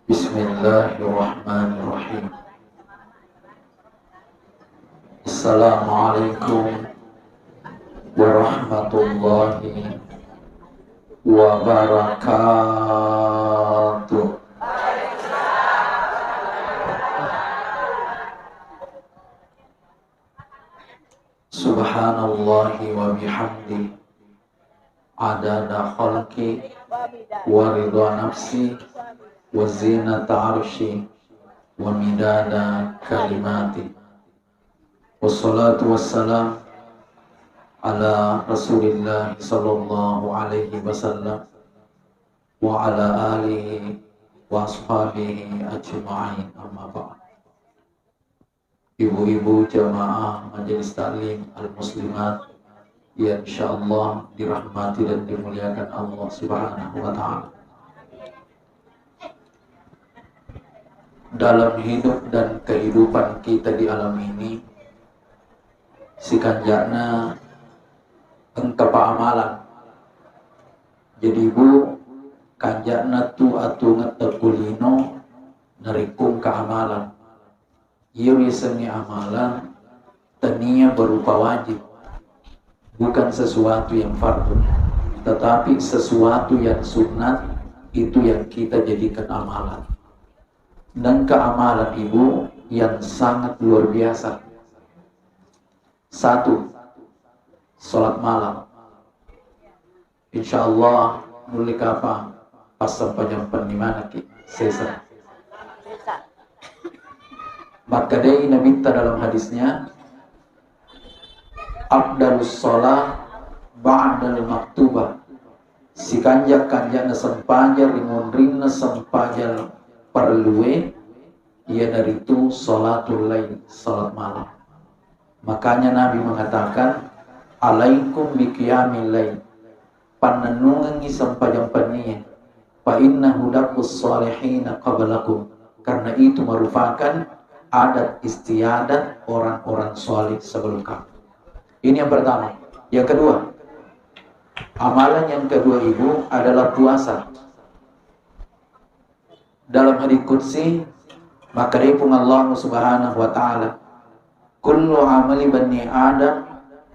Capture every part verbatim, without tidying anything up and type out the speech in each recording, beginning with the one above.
Bismillahirrahmanirrahim. Assalamualaikum warahmatullahi wabarakatuh. Subhanallahi wa bihamdi, adada khalqi, wa ridha nafsi, wa zinata arshi, wa midada kalimati. Wassalatu wassalam ala Rasulillah sallallahu alaihi wasallam wa ala alihi wa ashabihi ajma'in, amma ba'd. Ibu-ibu jamaah Majelis Taklim Al-Muslimat yang insyaallah dirahmati dan dimuliakan Allah Subhanahu wa Ta'ala. Dalam hidup dan kehidupan kita di alam ini, sikanja'na engka paamalan. Jadi, Bu, kanja'na tu atungetta ku lino narekko engka amalan. Iya riasengnge amalan, tania berupa wajib, bukan sesuatu yang fardu, tetapi sesuatu yang sunat, itu yang kita jadikan amalan. Nengka amalan, Ibu, yang sangat luar biasa. Satu, sholat malam. Insyaallah, nulle kapang passempajang penni manekki sesa. Makkedai Nabitta dalam hadisnya, "Afdalus shalah ba'dal maktubah." Sikanja-kanjana sempajang ri munrinna sempajang parellue, iyanaritu sholatul lail, sholat malam. Makanya Nabi mengatakan, "Alaikum biqiyamil lail." Pannennungengngi sempajang pennie. "Fa innahu dabbus shalihina qablakum." Karena itu merupakan adat istiadat orang-orang saleh sebelum kamu. Ini yang pertama. Yang kedua, amalan yang kedua, Ibu, adalah puasa. Dalam hadis qudsi, makkedai Puang Allah Subhanahu wa Ta'ala, "Kullu amali bani Adam,"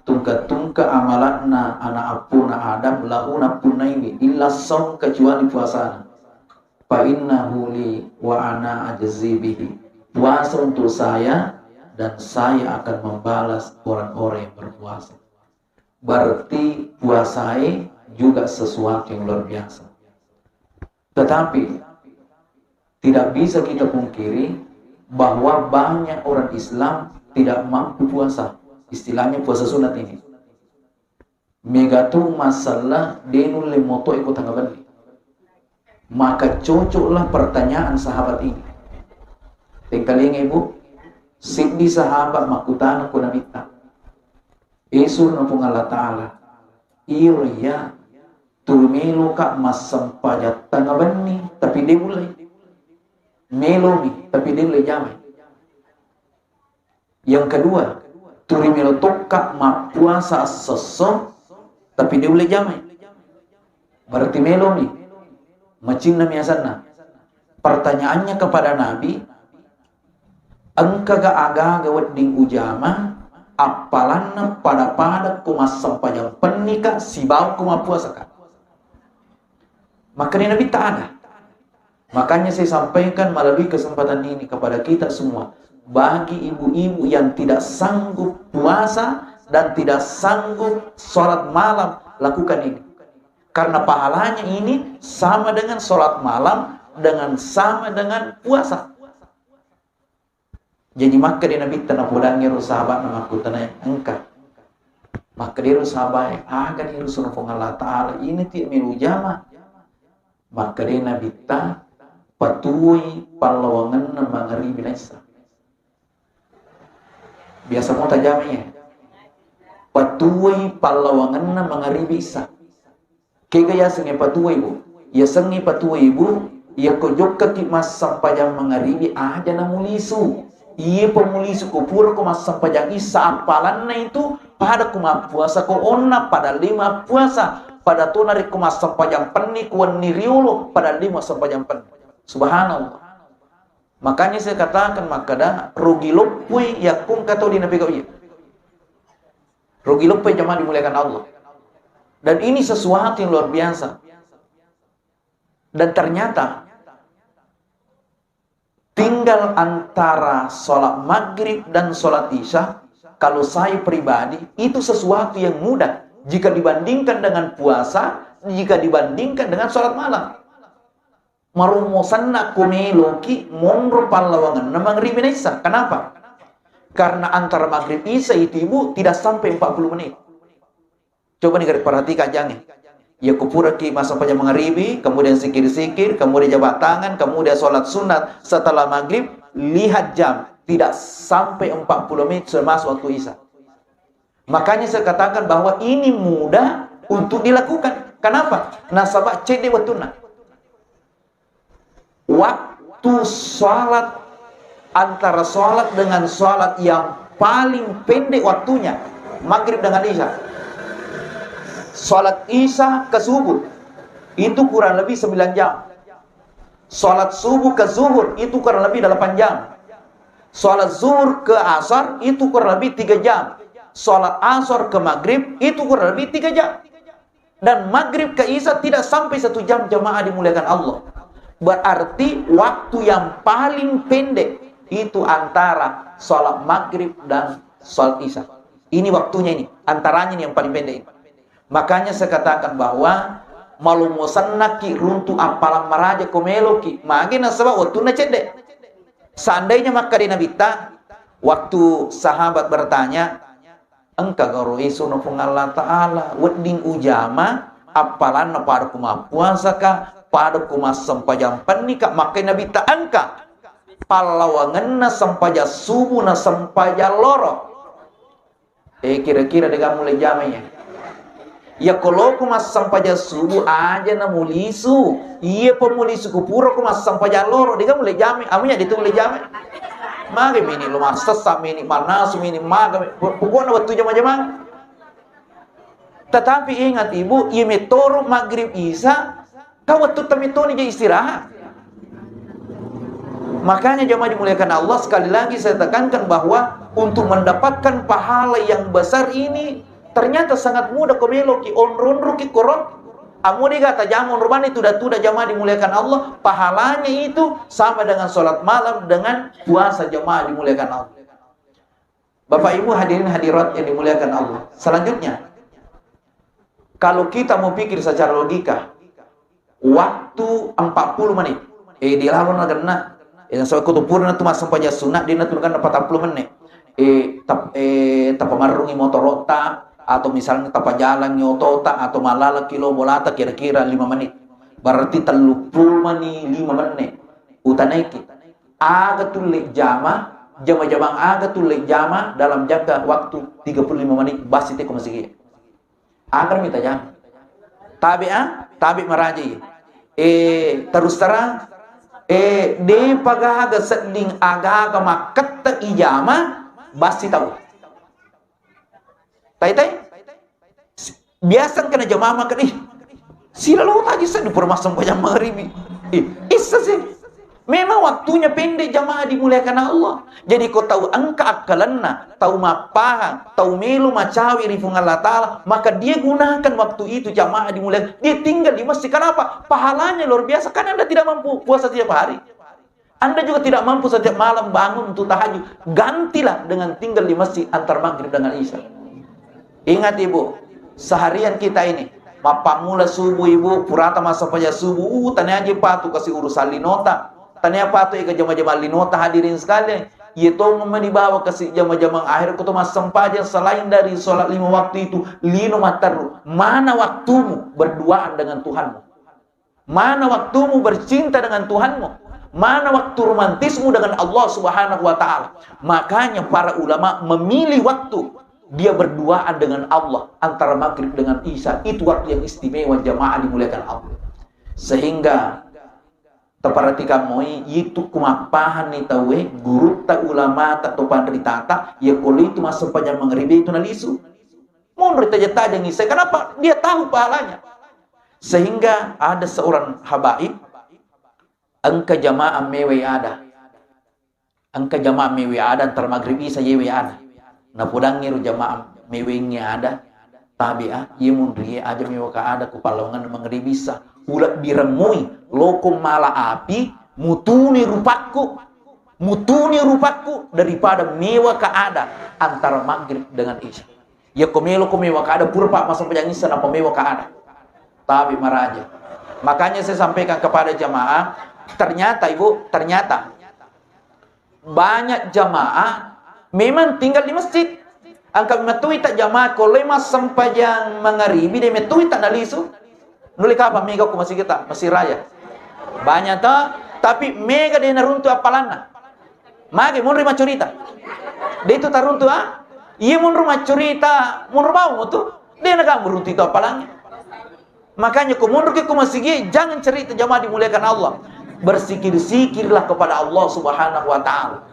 tungke-tungke amalanna ana' appuna Adam, "lahu," nappunnaiwi, "illa shaum," kecuali puasana. "Fa innahu li wa ana ajzi bihi." Puasa untuk saya dan saya akan membalas orang-orang yang berpuasa. Berarti puasae juga sesuatu yang luar biasa. Tetapi tidak bisa kita pungkiri bahwa banyak orang Islam tidak mampu puasa. Istilahnya puasa sunat ini. Megatu masalah de nulle motoe ko tengnga benni. Maka cocoklah pertanyaan sahabat ini. Tengkalinga, Ibu, siddi sahabat makkutana ko Nabitta, "Esurna Puang Allah Ta'ala, iro iya tuli meloka massempajang tengnga benni, tapi de ullei. Melomi, tapi de ullei jamai." Yang kedua, tuli melo tokka mappuasa essesso, tapi de ullei jamai. Berarti melomi, macinnami asenna. Pertanyaannya kepada Nabi, "Engkaga aga-aga wedding ujama, appalanna pada-pada ko massempajang pennika sibawa ko mappuasaka?" Makkedai Nabitta, "Ada." Makanya saya sampaikan melalui kesempatan ini kepada kita semua, bagi ibu-ibu yang tidak sanggup puasa dan tidak sanggup sholat malam, lakukan ini. Karena pahalanya ini sama dengan sholat malam, dengan sama dengan puasa. Jadi makkeda Nabitta napodangngi ro sahabatna makkutanai, "Engka." Makkeda ro sahabae, "Aga ni rusuna Puang Allah Ta'ala, ini ti melu jama?" Makkeda Nabitta, "Patuoi pallawangenna mangaribi na isya." Biasa mo tajama iya. "Patuoi pallawangenna mangaribi isya." Kega yasengnge patuoi, Bu? Yasengnge patuoi, Bu, iyako jokkaki massempajang mangaribi aja namulisu. Iye pamulisu ko pura ko massempajang isya appalanna itu pada ko mappuasa ko onna, pada lima puasa, pada tona rekko massempajang penni ko wenni riolo, pada lima sempajang penni. Subhanallah. Makanya saya katakan, makkeda rugi loppoi yakko engka tau de' napegau iya. Rugi loppoi, jamaah dimuliakan Allah. Dan ini sesuatu yang luar biasa. Dan ternyata tinggal antara sholat maghrib dan sholat isya, kalau saya pribadi, itu sesuatu yang mudah jika dibandingkan dengan puasa, jika dibandingkan dengan sholat malam. Marumosanna ko meloki monro pallawangenna maghrib na isya. Kenapa? Karena antara maghrib isya itu, Ibu, tidak sampai empat puluh menit. Coba nih, perhatikan, jangan. Ya, kupuraki masa pajang magharibi, kemudian zikir-zikir, kemudian jabat tangan, kemudian sholat sunat setelah maghrib, lihat jam, tidak sampai empat puluh menit sudah masuk waktu isya. Makanya saya katakan bahwa ini mudah untuk dilakukan. Kenapa? Nasaba cedde wettunna. Waktu sholat, antara sholat dengan sholat yang paling pendek waktunya, maghrib dengan isya. Sholat isya ke subuh, itu kurang lebih sembilan jam. Sholat subuh ke zuhur, itu kurang lebih delapan jam. Sholat zuhur ke asar, itu kurang lebih tiga jam. Sholat asar ke maghrib, itu kurang lebih tiga jam. Dan maghrib ke isya tidak sampai satu jam, jamaah dimuliakan Allah. Berarti waktu yang paling pendek itu antara sholat maghrib dan sholat isya. Ini waktunya ini, antaranya ini yang paling pendek ini. Makanya saya katakan bahwa malumo sennaki runtu appalang maraja ko meloki. Magi nasaba wettunna cedde. Seandainya makkeda Nabitta, waktu sahabat bertanya, "Engka garo esono Puang Allah Ta'ala, wedding ujama appalanna pada ku mappuasaka, pada ku massempajang pennika?" Makkeda Nabitta, "Engka." Pallawangenna sempajang subuh na sempajang loro. Eh, kira-kira degaga mulle jama iya? Iya, ko loko massempajang subuh aja na mulisu. Iya, pa mulisu ku pura ko massempajang loro, degaga mulle jama. Amunya ditu mulle jama. Mage mini lo massessa, mini mannasu, mini maga. Pokokna wettu jama-jamang. Tetapi ingat, Ibu, iya metoro maghrib isya, ka wettu tami toni je istirahat. Makanya jamaah dimuliakan Allah, sekali lagi saya tekankan bahwa untuk mendapatkan pahala yang besar ini ternyata sangat mudah. Ko meloki onro-onroki koro, amu dega tajama onro bani tuda-tuda, jamaah dimuliakan Allah, pahalanya itu sama dengan sholat malam, dengan puasa, jamaah dimuliakan Allah. Bapak Ibu hadirin hadirat yang dimuliakan Allah. Selanjutnya, kalau kita mau pikir secara logika, waktu empat puluh menit, eh, di lawan na genna, eh, so kutu purna tu massempajang sunat, dina tu kan empat puluh menit. Eh, tap-, eh, tapamarrungi motorota, atau misalnya tapajalangi otota, atau malala kilo bolata kira-kira lima menit. Berarti tellu puluh mani lima menit. Utanaiki. Aga tulle jama, jama-jamang aga tulle jama dalam jangka waktu tiga puluh lima menit, basi teko masigi. Aga mita jama. Tabe, ah? Tabe maraji. Eh, terus terang, eh, depa gaga sedding aga-aga makkette ijama, basi tau. Tai-tai? Biasa engka na jama makkeda, "Ih, silalo taji seddi pura massempajang maghribi." Ih, issa sih. Memang waktunya pendek, jamaah dimuliakan Allah. Jadi ko tau engka akkalenna, tau mappahang, tau melo macawe ri Puang Allah Ta'ala, maka dia gunakan waktu itu, jamaah dimuliakan. Dia tinggal di masjid. Kenapa? Pahalanya luar biasa. Kan Anda tidak mampu puasa tiap hari. Anda juga tidak mampu setiap malam bangun untuk tahajud. Gantilah dengan tinggal di masjid antar maghrib dengan isya. Ingat, Ibu, seharian kita ini, mappammula subuh, Ibu, purata massempajang subuh, uh, tania aja patu kasi urusan linota. Tania patu ega jama-jama linota, hadirin sekalian. Iya tongeng mani bawa kasi jama-jama akhir kutu massempajang, selain dari sholat lima waktu itu, lino matteru. Mana waktumu berduaan dengan Tuhanmu? Mana waktumu bercinta dengan Tuhanmu? Mana waktu romantismu dengan Allah Subhanahu wa Ta'ala? Makanya para ulama memilih waktu dia berduaan dengan Allah antara maghrib dengan isya. Itu waktu yang istimewa, jamaah dimuliakan Allah. Sehingga taperhatikan moi, itu kumappahang ni tauwe, gurutta, ulamata, to panritata, ya kolo itu massempajang maghribi itu nalisu. Monro taja-taja ngissai. Kenapa? Dia tahu pahalanya. Sehingga ada seorang habaib, engka jamaah mewai ada. Engka jamaah mewe ada antara maghrib isya yewe ada. Napodangngi ro jamaah mewengnge ada, tabe a, iye munrie aja mewaka ada ku pallawangenna maghrib isya. Ulebbi remmui loko mala api, mutuni rupakku, mutuni rupakku daripada mewaka ada antara maghrib dengan isya. Yakko meloko mewaka ada pura pa massempajang isya nappa mewaka ada. Tabe maraja. Makanya saya sampaikan kepada jamaah, ternyata Ibu, ternyata banyak jamaah memang tinggal di masjid. Engka mettui ta jamaah ko loi massempajang mangaribi de mettui ta nalisu. Nuli kapang mega ko masigi ta, Masjid Raya. Banyak ta, tapi mega de naruntu appalanna. Mage munri maccurita. De itu taruntu a? Iya munru maccurita, munru bau tu. De naga muruntu itu appalanna. Makanya ko munru ke ko masigi, jangan cerita jamaah dimuliakan Allah. Berzikir-zikirlah kepada Allah Subhanahu wa Ta'ala.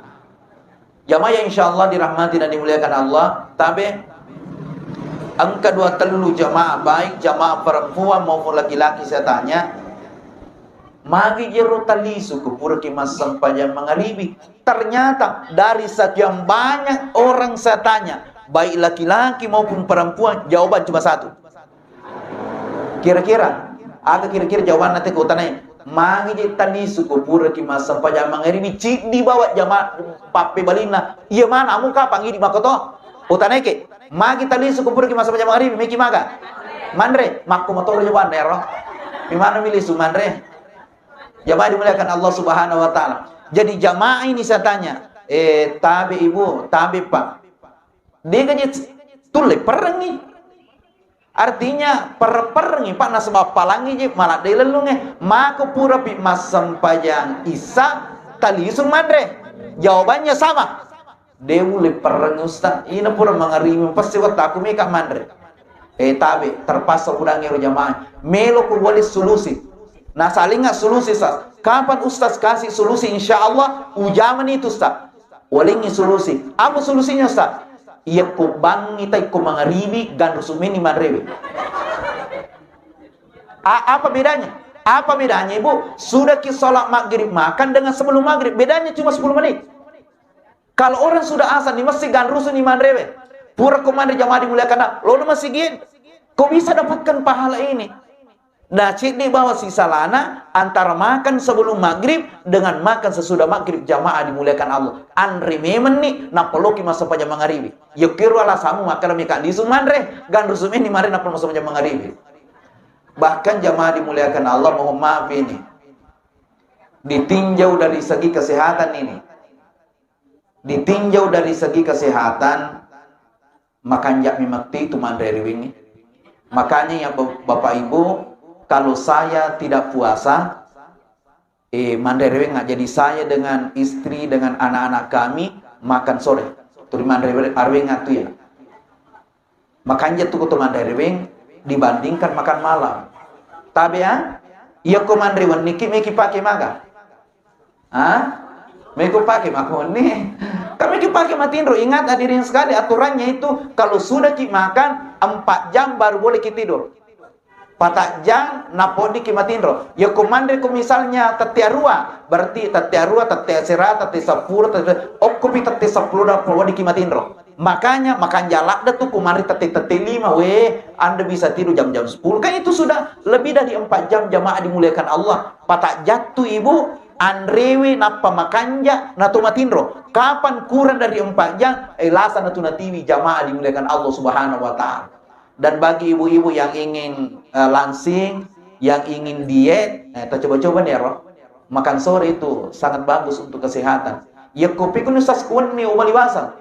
Jamaah yang insya Allah dirahmati dan dimuliakan Allah, tabe engka dua tellu jamaah, baik jamaah perempuan maupun laki-laki, saya tanya, magi jero talisu ku puraki massempajang mangaribi? Ternyata dari sekian banyak orang saya tanya, baik laki-laki maupun perempuan, jawaban cuma satu. Kira-kira, aga kira-kira jawabanna te ko utanai? Magi je talisu ko puraki massempajang mangaribi, ciddi bawa jama pappebalinna. Iya mana amu kapang idi makoto? Utanai ke, magi talisu ko puraki massempajang mangaribi, meki maga? Manre, makko motoro jawabanna ero. Imana milisu manre. Jamaah dimuliakan Allah Subhanahu wa Ta'ala. Jadi jamaah ini saya tanya, eh, tabe Ibu, tabe Pak. Dega je tulle perengi. Artinya, pereng-perengi, Pak, nasaba palangi je, maladde lellunge. Mako purapi massempajang isya, talisu manre. Jawabannya sama. De ulle pereng, Ustaz. Ina pura mangaribi, pasti wattaku meka manre. Eh, tabe, terpaksa udangi ro jamaah. Melo ku wali solusi. Nasalinga solusi, Ustaz. Kapan Ustaz kasih solusi, insya Allah, ujamani itu, Ustaz. Walingi solusi. Apa solusinya, Ustaz? Iya ko bangi tai ko mangaribi, ganrusu meni manrewe. A-, apa bedanya? Apa bedanya, Ibu? Sudah ki sholat maghrib makan dengan sebelum maghrib. Bedanya cuma sepuluh menit. Kalau orang sudah azan di masjid, ganrusu ni manrewe. Pura ko manre jamaah dimuliakan Allah. Lo masjid, kok bisa dapatkan pahala ini? Nah, cedde bawa sisalana antara makan sebelum maghrib dengan makan sesudah maghrib, jamaah dimuliakan Allah. Anre memang ni, nappa loki massempajang mangaribi. Yo kiro alasanmu makan mika lisu manre, ganrusu meni manre nappa massempajang mangaribi. Bahkan jamaah dimuliakan Allah, mohon maaf ini. Ditinjau dari segi kesehatan ini. Ditinjau dari segi kesehatan, makanja mi metti tu manre riwingngi. Makanya ya Bap-, Bapak Ibu, kalau saya tidak puasa, eh, manre riwingnga. Jadi saya dengan istri, dengan anak-anak kami makan sore. Tuli manre riwingnga tu ya. Makanja tu ko to manre riweng dibandingkan makan malam. Tabe a? Iya ko manre wenniki meki pake maga? Ha? Meko pake mako wenni. Kami ki pake matinro. Ingat hadirin sekali, aturannya itu kalau sudah ki makan empat jam baru boleh ki tidur. Pata'jang napoddiki matinro. Ya ko manre ko misalnya tette arua, berarti tette arua, tette asera, tette seppulo, tette, okkopi tette seppulo nappa weddiki matinro. Makanya, makanja ladde tu ko manre tette, tette lima, weh, Anda bisa tidur jam-jam sepuluh. Kan itu sudah lebih dari empat jam, jamaah dimuliakan Allah. Pata'jang tu ibu, anrewe nappa makanja nato matinro. Kapan kurang dari empat jam, eh, lasa natu natiwi, jamaah dimuliakan Allah Subhanahu wa Ta'ala. Dan bagi ibu-ibu yang ingin, eh, langsing, yang ingin diet, eh, ta coba-coba nih, Ro. Makan sore itu sangat bagus untuk kesehatan. Ya, kopi kuning sas kuning nih, umali wasang.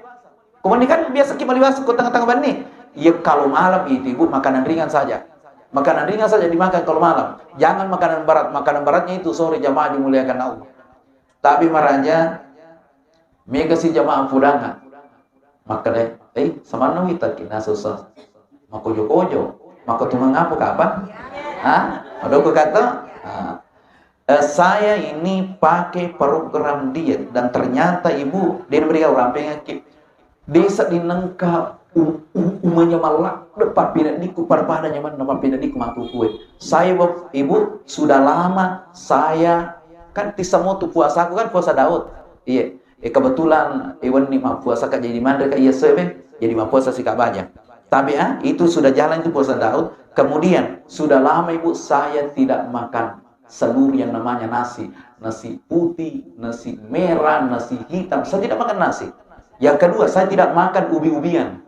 Kuning kan biasa kita maliwasang ke tengah-tengah bani. Ya, kalau malam itu, Ibu, makanan ringan saja. Makanan ringan saja dimakan kalau malam. Jangan makanan berat. Makanan beratnya itu sore, jamaah dimuliakan Allah. Tapi maraja, mega si jamaah pudangan. Makkeda, "Eh, samanna wita ki nasussa. Makojo-kojo. Mako tu mangapu kapang?" Hah? Madoko kata? Ah. Eh, saya ini pakai program diet dan ternyata ibu, dia beri orang pengen ki. Desa di nengka u-, u-, umanya malak, depan pinadiku, pada-pada nyaman, depan pinadiku mangku kue. Saya, Bap-, Ibu, sudah lama saya, kan tisa motu puasaku kan puasa Daud. Iya. Eh, kebetulan, eh, wenni mappuasa ka, jadi manre ka iya sewe, jadi mappuasa sika baja. Tapi, ah, itu sudah jalan itu puasa Daud. Kemudian, sudah lama, Ibu, saya tidak makan seluruh yang namanya nasi. Nasi putih, nasi merah, nasi hitam. Saya tidak makan nasi. Yang kedua, saya tidak makan ubi-ubian.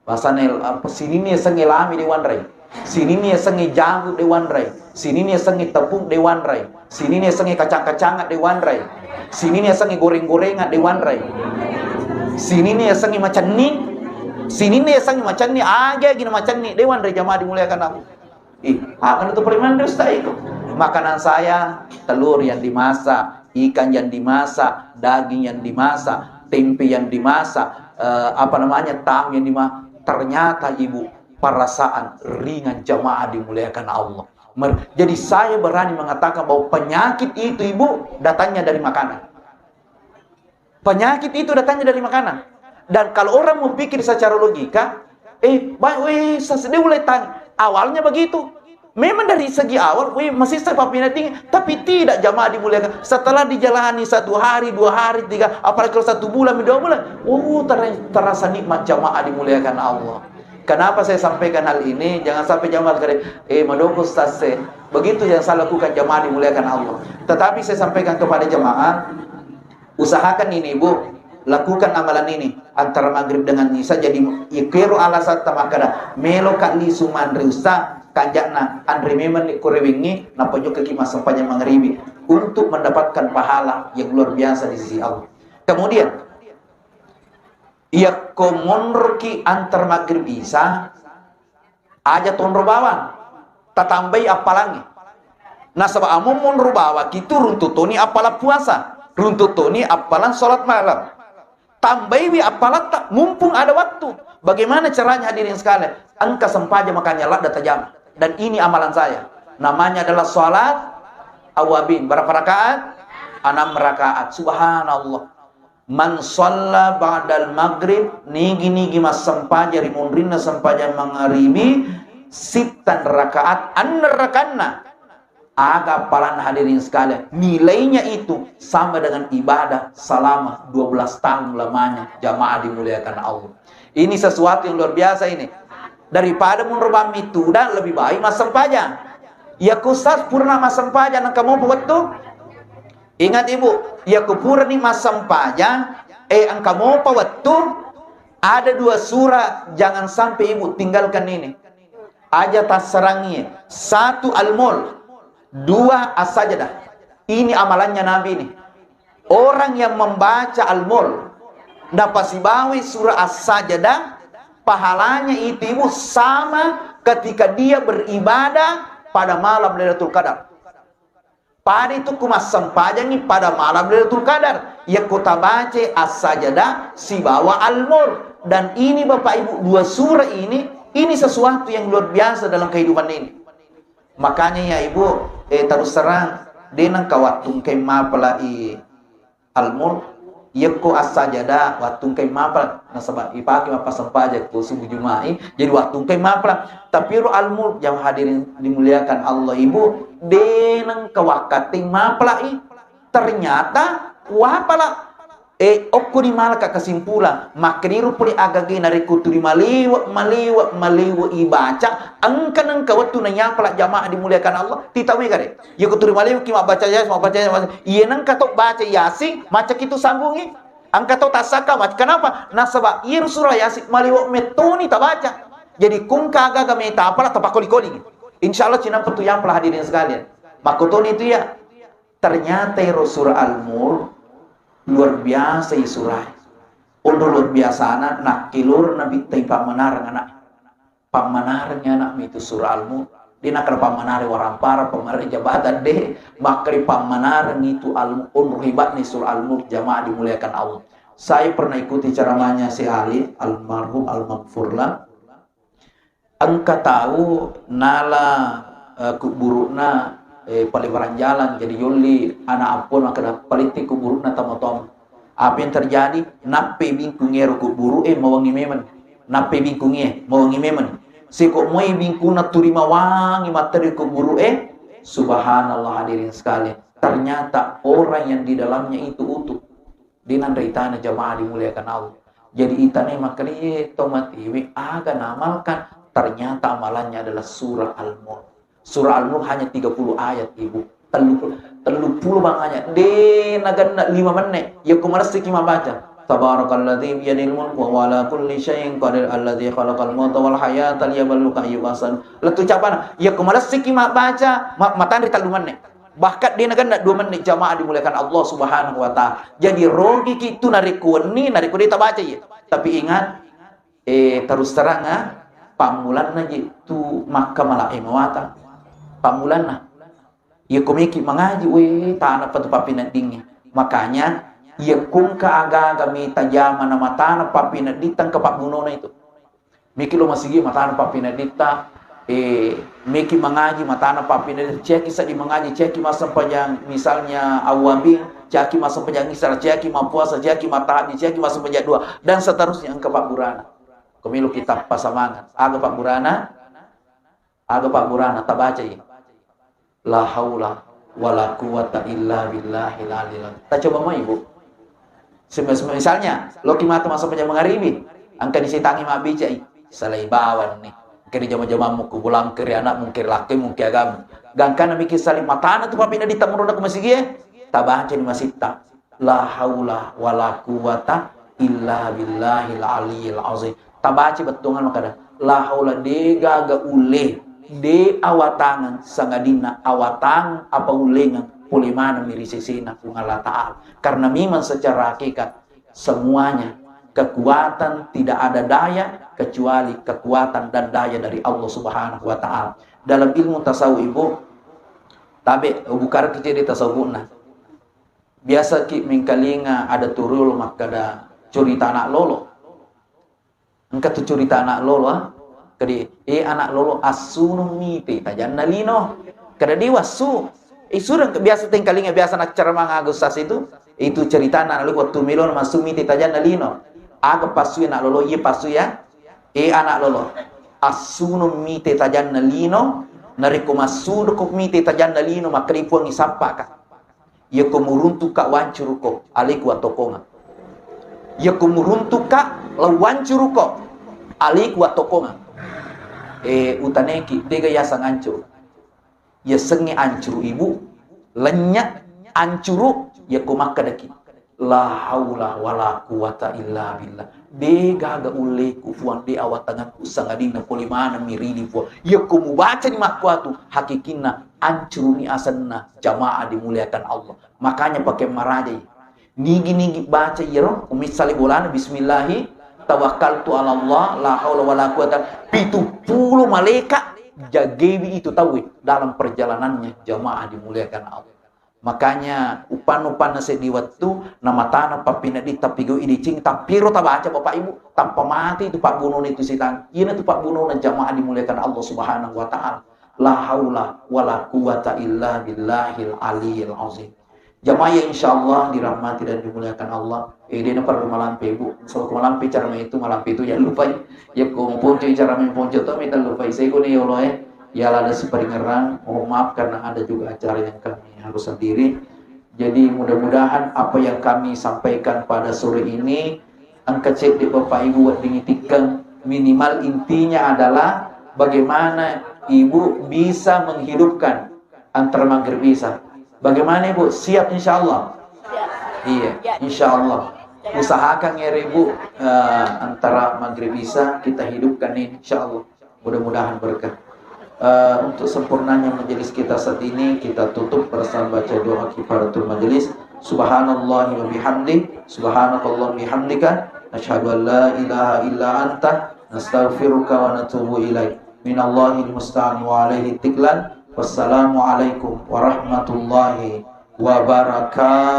Bahasana, apa, sininna yasengnge lami de wanrai. Sininna yasengnge jagu de wanrai. Sininna yasengnge tepung de wanrai. Sininna yasengnge kacang-kacangan de wanrai. Sininna yasengnge goreng-gorengan de wanrai. Sininna yasengnge macenni. Sininna yasengnge macenni, agi-agi na macenni de wanrai, jamaah dimuliakan Allah. Ih, akan itu paling manre, Ustaz, itu. Makanan saya, telur yang dimasak, ikan yang dimasak, daging yang dimasak, tempe yang dimasak, eh, apa namanya, tahu yang dimasak. Ternyata, Ibu, perasaan ringan, jamaah dimuliakan Allah. Mer-, jadi saya berani mengatakan bahwa penyakit itu, Ibu, datangnya dari makanan. Penyakit itu datangnya dari makanan. Dan kalau orang mau pikir secara logika, eh, baik, weh, sas-, dia mulai tanya. Awalnya begitu. Memang dari segi awal, weh, masih saya papina tinggi, tapi tidak, jamaah dimuliakan. Setelah dijalani satu hari, dua hari, tiga, apalagi kalau satu bulan, dua bulan, oh, ter-, terasa nikmat, jamaah dimuliakan Allah. Kenapa saya sampaikan hal ini? Jangan sampai jamaah sekalian, eh, madoko, Ustaz, eh. Begitu yang saya lakukan, jamaah dimuliakan Allah. Tetapi saya sampaikan kepada jamaah, usahakan ini, Bu, lakukan amalan ini antara maghrib dengan isya. Jadi, ikero alasan tamakkada, melo ka lisu manre, Ustaz, kanja'na anre memang ni kore wengi, nappa jokkaki massempajang mangribi untuk mendapatkan pahala yang luar biasa di sisi Allah. Kemudian, iyakko monroki antar maghrib isya, aja tonro bawang, tatambai appalangnge. Nasaba among monro bawang itu runtu toni appalang puasa, runtu toni appalang sholat malam. Tambaiwi appalatta mumpung ada waktu. Bagaimana caranya, hadirin sekalian? Engka sempaja, makanya ladda tajama. Dan ini amalan saya. Namanya adalah sholat awabin. Berapa rakaat? Enam rakaat. Subhanallah. Man shalla ba'dal maghrib, nigi-nigi massempaja ri munrinna sempajang mangaribi, sittan rakaat, enneng rakanna. Aga appalanna, hadirin sekalian? Nilainya itu sama dengan ibadah selama dua belas tahun lamanya, jamaah dimuliakan Allah. Ini sesuatu yang luar biasa ini. Daripada munro bammi tudang, lebih baik massempajang. Ya, kusas purna massempajang, engka mopa wettu? Ingat, Ibu, yakko purani massempajang, eh, engka mopa wettu, ada dua surah jangan sampai Ibu tinggalkan ini. Aja tassarangi. Satu Al-Mulk, dua As-Sajdah. Ini amalannya Nabi ini. Orang yang membaca Al-Mulk, napasibawi surah As-Sajdah, pahalanya itu, Ibu, sama ketika dia beribadah pada malam Lailatul Qadar. Pada itu ku massempajangngi pada malam Lailatul Qadar. Yakko tabaca As-Sajdah sibawa Al-Mulk. Dan ini, Bapak Ibu, dua surah ini, ini sesuatu yang luar biasa dalam kehidupan ini. Makanya ya, Ibu, eh, terus terang, de nengka wattu engkai mapalai Al-Mulk, yakko As-Sajdah wattu engkai mapala, nasaba ipake mappasempajang ko subuh Juma'i, jadi wattu engkai mapala. Tapi ro Al-Mulk, jamaah hadirin dimuliakan Allah, Ibu, de nengka wakkatteng mapalai. Ternyata wapala. Eh, okko ni malaka kesimpulan, makkediru pole agage narekko tuli maliwe, maliwe, maliwe ibaca, engka nengka wettu naiapala, jamaah dimuliakan Allah, titauwe gare. Yakko tuli maliwe ki mabbaca Yasin, mabbaca Yasin, mabbaca, iye nengka to baca Yasin, macca ki tu sambungi. Engka to tassaka, macca. Kenapa? Nasaba iyero surah Yasin maliwe mettoni tabaca. Jadi kungka aga-aga meta apala tapakoli-koli. Insya Allah cinampa tu yapala, hadirin sekalian. Makkotoni tu ya. Ternyata ero surah Al-Mulk luar biasa i surah. Onro luar biasana, nakkelor Nabitta i pammanareng anak. Pammanareng anak itu surah Al-Mulk. De nakkeda pammanareng warampara, pammanareng jabatan, de. Makkeda pammanareng itu Al-Mulk, onro hebatna surah Al-Mulk, jamaah dimuliakan Allah. Saya pernah ikuti ceramahnya Syekh Ali, almarhum, almaghfurlah. Engka tau nala, eh, kubburu'na, eh, palebarang jalan, jadi yolli ana' ampo'na makkeda, "Paletti kubburu'na tomatoamu." Apa yang terjadi? Nappai bingkung ero kubburu'e, mawangi memeng. Nappai bingkungnge, mawangi memeng. Seko moi bingkungna tuli mawangi matteru kubburu'e, subhanallah, hadirin sekalian. Ternyata orang yang di dalamnya itu utuh. Di nanre itana jamaah dimuliakan Allah. Jadi itane makkelie to matiwi aga naamalkan. Ternyata amalannya adalah surah Al-Mulk. Surah Al-Mulk hanya tiga puluh ayat, Ibu. Tellu, tellu puluh banganya. De nagenna lima menne. Yakko malessiki mabbaca. Tabarakalladzi biyadil mulku wa huwa ala kulli syai'in qadir alladzi khalaqal mauta wal hayata liyabluwakum ayyukum ahsanu. Lettu capana. Yakko malessiki mabbaca, ma-, matanri tellu menne. Bahkan de nagenna dua menne, jamaah dimuliakan Allah Subhanahu wa Ta'ala. Jadi rogiki tu narekko wenni, narekko de tabaca iya. Tapi ingat, eh, terus terang, ah, pammulanna je tu makkamala e mawatang. Pammulanna. Iya ko meki mangaji, we, tana pa tu pappineddingnge. Makanya, iya kungka aga-aga mi tajama na matana pappinedding tengka pabbunona itu. Meki lo masigi matana pappinedditta, eh, meki mangaji matana pappinedditta, ciaki seddi mangaji, ciaki massempajang misalnya awwabin, ciaki massempajang isra, ciaki mappuasa, ciaki matahajud, ciaki massempajang dua, dan seterusnya engka pabburana. Ko melo kita pasamangat. Aga pabburana? Aga pabburana? Tabacai. La haula wala quwwata illa billahil aliyil azim. Tacoba mai, Bu. Sem-, sem-, misalnya, loki matu masa pajang mangaribi, engka ni sitangi mabbicai, salai bawang ni. Engka ni jama-jamammu ku bulang keri anakmu, keri lakkemu, keri agamu. Gangkana mikir salai matana tu papina di tamuruna ku masigie, tabaca ni masitta. La haula wala quwwata illa billahil aliyil azim. Tabaci bettuangan makkada, la haula, de gaga ulle, de awatangeng sangadinna awatang apa ullengeng pole maneng mi ri sesena Puang Allah Ta'ala. Karena memang secara hakikat semuanya kekuatan tidak ada daya kecuali kekuatan dan daya dari Allah Subhanahu wa Ta'ala. Dalam ilmu tasawuf, Ibu, tabe bukaraki cedde tasawufna. Biasa ki mengkalinga ada tu riolo makkada curita anak lolo. Engka tu curita anak lolo, ah. Kadi, eh, anak lolo, assunung mite tajanna lino. Kada diwassu. Eh, sureng biasa tengkalinga biasa naccaramang Agustus itu. Itu cerita anak lolo waktu melo massu mite tajanna lino. Aga passu anak lolo, iya passu ya. Eh, anak lolo, assunung mite tajanna lino. Narekko massu ko mite tajanna lino, makkada puangi sappaka. Yako muruntuka wancuruko, aleku atokongeng. Yako muruntuka lao wancuruko, aleku atokongeng. Eh, utaneki, dega yaseng ancuru. Yasengnge ancuru, Ibu, lennye, ancuru, yako makkedaki, la haula wala quwwata illa billah. De gaga ulleku, Puang, de awatangekku, sangadinna pole maneng mi ri idi, Puang. Yako mubacani makkuatu, hakikinna ancuruni asenna, jamaah dimuliakan Allah. Makanya pakai marajai. Nigi-nigi baca iyaro, umissali bolana, bismillahi tawakkaltu ala Allah, la haula wala quwata, pitu puluh malaika jagewi itu tauwe dalam perjalanannya, jamaah dimuliakan Allah. Makanya, upanna-upanna seddi wettu, namatana pappineddi, tapigau idicing, tappiro tabaca, Bapak Ibu, tappa mati itu pabbunona itu sitang. Iyana tu pabbunona, jamaah dimuliakan Allah Subhanahu wa Ta'ala. La haula wala quwata illa billahil aliyil azim. Jamaah yang insyaallah dirahmati dan dimuliakan Allah. Eh, dena perlu malampe, Bu. Sebab malampe cara itu, malampe itu ya lupai. Ya, ko ponco cara main ponco to, minta lupai. Saya guna ya Allah, eh. Ya, ada separingerang. Mohon maaf karena ada juga acara yang kami harus hadiri. Jadi, mudah-mudahan apa yang kami sampaikan pada sore ini, engka cedde Bapak Ibu wedding itikkeng, minimal intinya adalah bagaimana Ibu bisa menghidupkan antara maghrib isya. Bagaimana Ibu? Siap insyaallah? Iya, insyaallah. Usahakan ya Ibu, eh, antara maghrib isya kita hidupkan ini insyaallah. Mudah-mudahan berkah. Eh, untuk sempurnanya majelis kita saat ini, kita tutup bersama baca doa kifaratul majelis. Subhanallahi wa bihamdi, subhanakallah bihamdika, nashhadu an la ilaha illa anta, nastaghfiruka wa natubu ilaik. Minallahil musta'an wa alaihi tiklan. Wassalamualaikum warahmatullahi wabarakatuh.